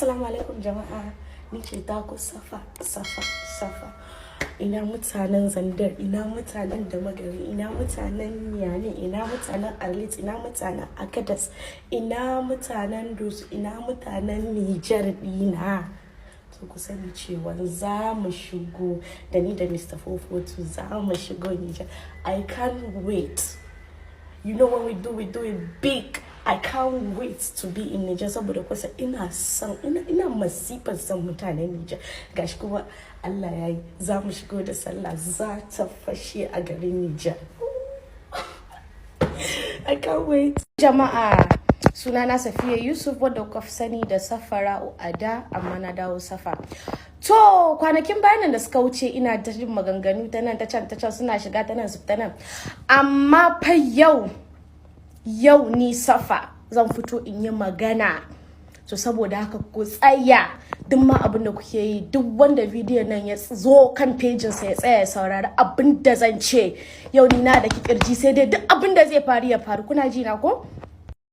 Assalamu alaikum jama'a, ni ce taku Safa, Safa, Safa. Ina mutanen Zandar, ina mutanen Damagari, ina mutanen Niamey, ina mutanen Arlit, ina mutanen Agadas, ina mutanen Dosu, ina mutanen Nijar dina. To, ku sani cewa za mu shigo da ni da Mr. 442, za mu shigo Nijar. I can't wait. You know when we do, we do it big. I can't wait to be in Niger saboda kusa ina son, ina masifar son mutanen Niger. Gashi kuma Allah ya yi za mu shigo da sallah, za ta fashe a garin Niger. I can't wait. Jama'a, sunana Safiya Yusuf, wadda kuka fi sani da Safara'u a da, amma na dawo Safa. To, kwanakin bayanan da suka wuce ina ta jin maganganu ta nan, ta can, ta can, suna shiga ta nan, su ta nan. Amma fa yau, yau ni Safa zan fito in yi magana. To, saboda haka ku tsaya duk ma abin da kuke yi, duk wanda bidiyon nan ya zo kan pejinsa ya tsaya ya saurari abin da zan ce. Yau ni na da kirji, sai dai duk abin da zai faru ya faru. Kuna ji na ko?